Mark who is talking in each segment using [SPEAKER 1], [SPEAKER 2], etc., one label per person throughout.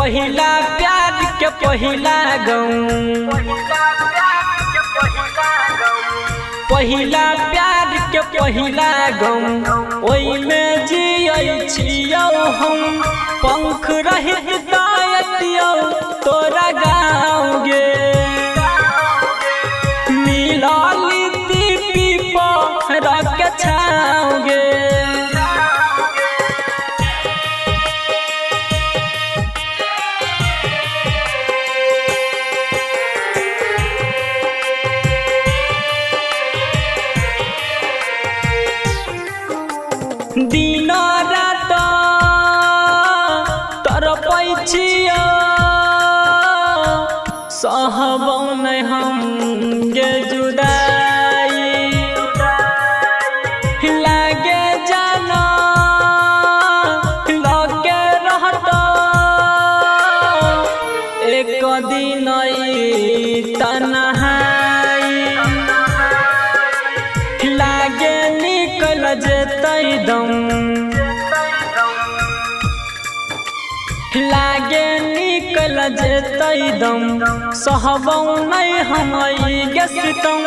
[SPEAKER 1] पहिला प्यार के पहिला गम, पहिला प्यार के पहिला गम, ओइमे जियै छियौ हम। पंख रहित दायतियौ तोरा गाँव गे, मिलली दीपी पर के छाँव गे। दिन रात तड़पै छियौ, सहबौ नै हम गे जुदाई। लागे जाना लगे रहत एक दिन ई तन्हाई। लागे निकल जेतै दम, लागे निकल जेतै दम, सहबौ नै हम ई गे सितम।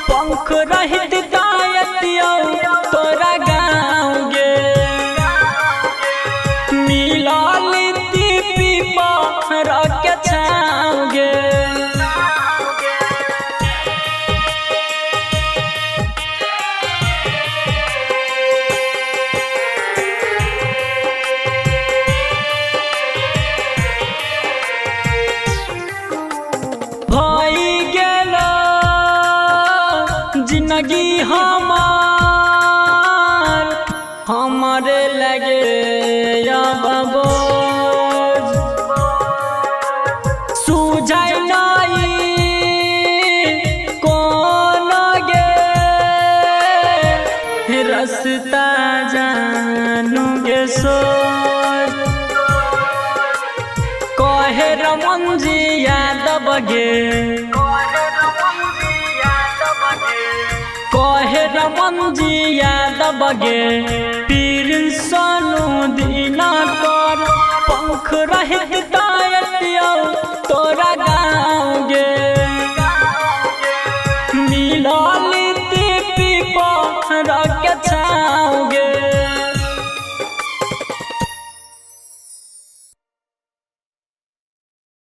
[SPEAKER 1] पंख रहित दायतियौ तोरा गाँव गे, मिलल दीपी पर के छाँव गे। भई गेल जिंदगी हमार, हमरे लगे अब बोझ। सुझै नहीं कोनो गे रस्ता जानू गे सोच। कहे रमन जी यादव गे, कहे रमन जी यादव गे, पीर सोनू दीना कर। पंख रहित दायतियौ